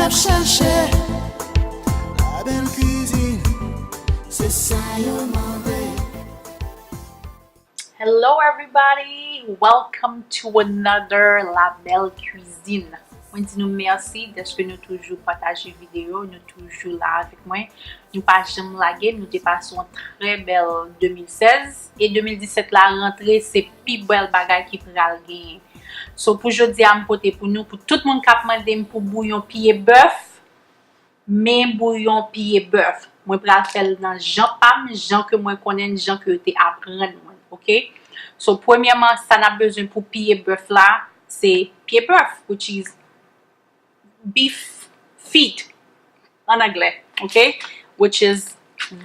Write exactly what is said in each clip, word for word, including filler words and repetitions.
Ap chèche la bèl kwizin, se sa yo mande. Hello everybody, welcome to another La Belle Cuisine. Mwen di nou mèsi dèske nou toujou pataje videyo, nou toujou la avèk mwen. Nou pa janm lage, nou te pase yon trè bèl de mil sèz. E de mil disèt la rantre, se pi bèl bagay ki pral genyen. So pou jodi a m pote pou nou, pou tout moun k ap mande m pou bouyon pye bèf, men bouyon pye bèf. Mwen pral fè l nan jan pa m, jan ke mwen konnen, jan ke yo te aprann mwen, oke? So premyèman, sa n ap bezwen pou pye bèf la, se pye bèf, which is beef feet an anglè, oke? Which is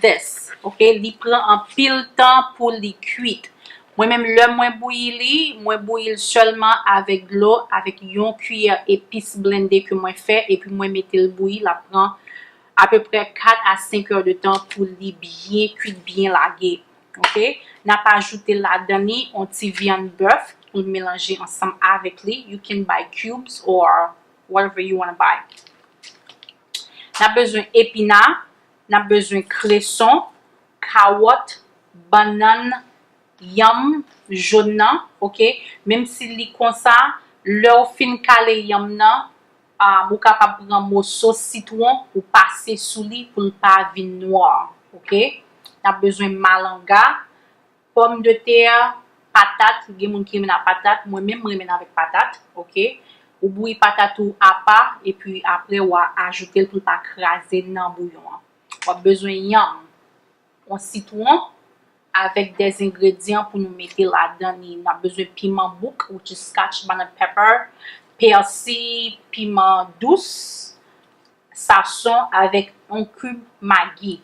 this, oke? Li pran anpil tan pou li kwit. Mwen menm, lè mwen bouyi li, mwen bouyi l sèlman avèk dlo, avèk yon kiyè epis blende ke mwen fè, epi mwen mete l bouyi, l ap pran apeprè kat a senk è de tan pou li byen kwit, byen lage. Oke? N ap ajoute ladan li yon ti vyann bèf pou l melanje ansanm avèk li. You can buy cubes or whatever you wanna buy. N ap bezwen epina, n ap bezwen kreson, kawòt, bannann, yanm jòn nan, oke? Menm si li konsa, lè w fin kale yanm nan, ah, ou kapab pran moso sitwon ou pase sou li pou l pa vin nwa, oke? N ap bezwen malanga, pòmdetè, patat, gen moun ki renmen ak patat, mwen menm m renmen avèk patat, oke? Ou bouyi patat ou apa, epi apre w a ajoute l pou l pa kraze nan bouyon an. W ap bezwen yanm, yon sitwon, avèk dè engredyan pou nou mete ladan li. N ap bezwen piman bouk, which is Scotch bonnet pepper, pèsi, piman dous, sason avèk yon kib Maggi.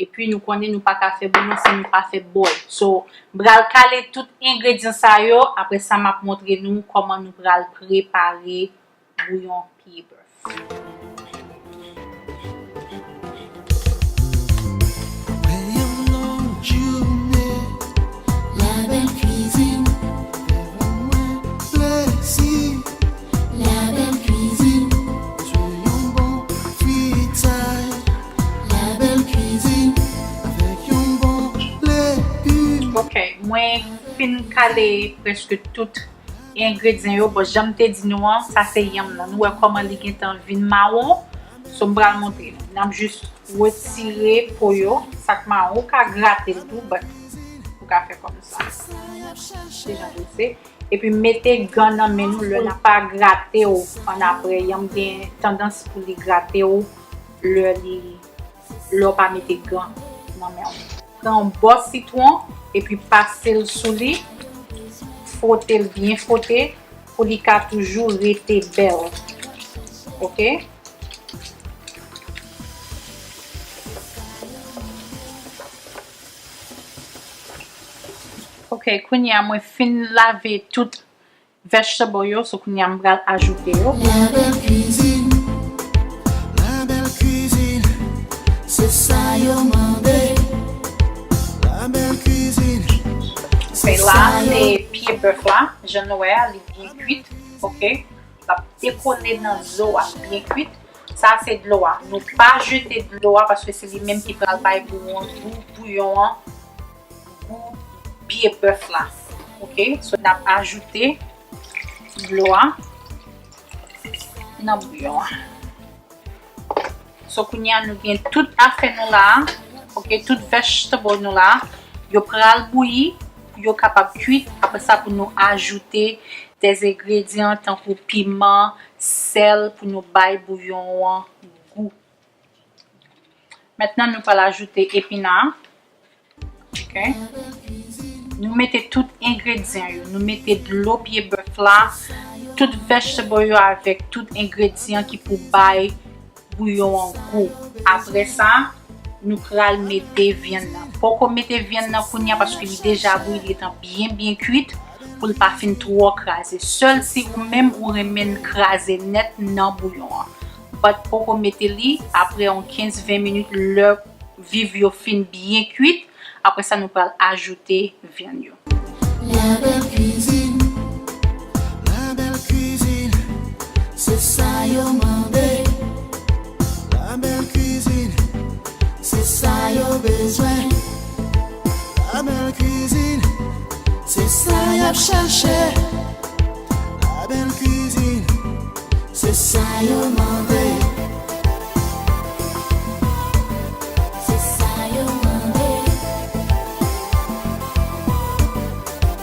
Epi nou konnen nou pa ka fè bouyon si nou pa fè bòl. So, m pral kale tout engredyan sa yo, apre sa m ap montre nou kòman nou pral prepare bouyon pye bèf. Apre yon long jounen, la bèl kwizin fè mwen plezi. La bèl kwizin, jwe yon bon fritay. La bèl kwizin avèk yon bon legim. Ok, mwen fin kale prèske tout engredyan yo. Bon, jan m te di nou an, sa se yanm nan. Nou wè kòman li gentan vin mawon. So, m pral montre nou. N ap jis retire po yo, sa k mawon. Ou ka grate l tou, but ou ka fè kòmsa. Se jan pou l se. Epi mete gan nan men nou lè n ap pa grate w annapre. Yanm gen tandans pou li grate w lè li, lè w pa mete gan nan men w. Pran yon bò sitwon epi pase l sou li, fwote l byen fwote pou li ka toujou rete bèl. Oke? Oke, kounye a mwen fin lave tout vegetable yo, so kounye a m pral ajoute yo. La bèl kwizin, la bèl kwizin, se sa yo mande. La bèl kwizin, se la, se pye bèf la, jan nou wè a, li byen kwit, oke? L ap dekole nan zo a, byen kwit. Sa se dlo a. Nou pa jete dlo a paske se li menm ki pral bay bouyon, gou bouyon an, gou pye bèf la. Oke? So, n ap ajoute dlo a nan bouyon an. So, kounye a, nou gen tout afè nou la, oke, tout vegetable nou la, yo pral bouyi, pou yo kapab kwit. Apre sa, pou nou ajoute dè engredyan tankou piman, sèl, pou nou bay bouyon an gou. Mentnan, nou pral ajoute epina. Ok. Nou mete tout engredyan yo. Nou mete dlo pye bèf la, tout vegetable yo avèk tout engredyan ki pou bay bouyon an gou. Apre sa, nou pral mete vyann nan. Poko mete vyann nan kounye a paske li deja bouyi, li gentan byen, byen kwit pou l pa fin twò kraze. Sèl si ou menm ou renmen l kraze nèt nan bouyon an. But poko mete li, apre yon kenz ven minit, lè viv yo fin byen kwit, apre sa nou pral ajoute vyann yo. La bèl kwizin, la bèl kwizin, se sa yo mande. Sa y ap chache, la bèl kwizin, se sa yo mande. Se sa yo mande.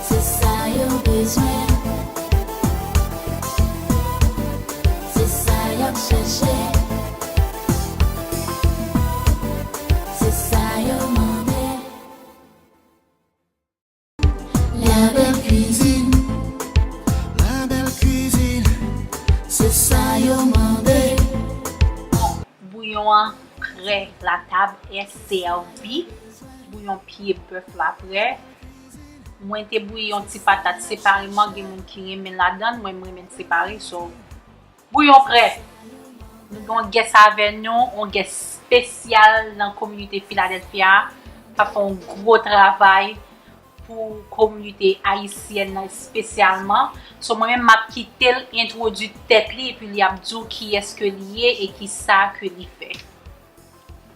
Se sa yo bezwen. Se sa y ap chache. Se sa yo mande. La belle cuisine, la belle cuisine, se sa yo mande. Bouyon an prè, la table est servie. Bouyon pye bèf la prè. Mwen te bouyi yon ti patat separeman, gen moun ki renmen ladann, mwen m renmen l separe, so bouyon prè. Nou gen yon guest avè nou, yon guest espesyal nan kominote Philadelphia, k ap fè yon gwo travay pou kominote ayisyèn nan espesyalman. So, mwen menm, m ap kite l entwodui tèt li, epi li ap di w kiyès ke li ye e kisa ke li fè.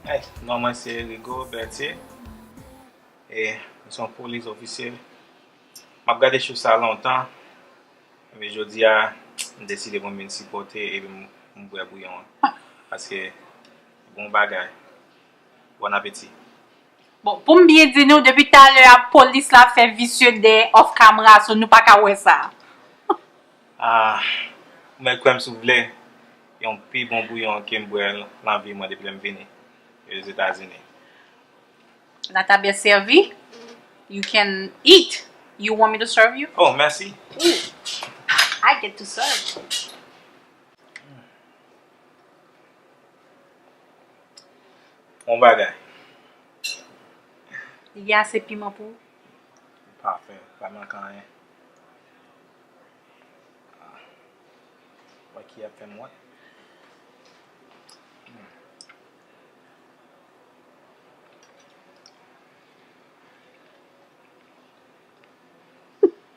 Hey, non, mwen se Rigo Berthier. E, mwen se yon polis ofisye. M ap gade show sa lontan. Men jodi a, m deside pou m vin sipòte epi m, m bwè bouyon an. Paske, bon bagay. Bon apeti. Bon, pou m byen di nou, depi talè a, polis la fè visye dèyè off camera, so nou pa ka wè sa. Ah, mwen kwè m si w vle, yon pi bon bouyon ke m bwè nan vi mwen depi lè m vini Ozetazini. La table est servie. You can eat. You want me to serve you? Oh, mèsi. Ooh, I get to serve. Bon bagay. Li gen ase piman pou ou? Pafè, pa manke anyen. Wè ki ap fè m wont.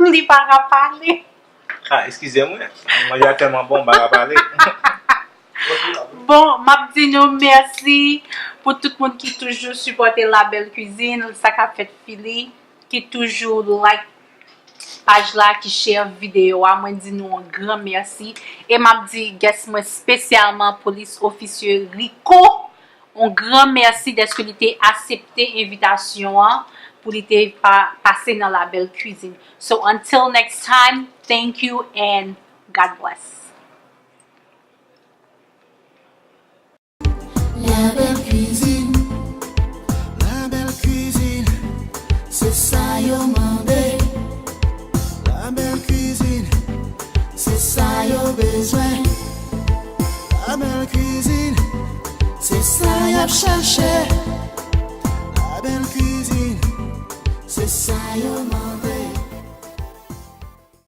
Li pa ka pale. Ah, eskize mwen. Manje a tèlman bon, m pa ka pale. Bon, m ap di nou mèsi pou tout moun ki toujou sipòte La Belle Cuisine, sa k ap fèt Philly, ki toujou like paj la, ki share videyo a. Mwen di nou yon gran mèsi. E m ap di guest mwen espesyalman, polis ofisye Rico, yon gran mèsi dèske li te aksepte envitasyon an pou li te pa, pase nan La Belle Cuisine. So until next time, thank you and God bless. La belle cuisine, la belle cuisine, se sa yo mande. La belle cuisine, se sa yo bezwen. La belle cuisine, se sa y ap chache. La belle cuisine, se sa yo mande.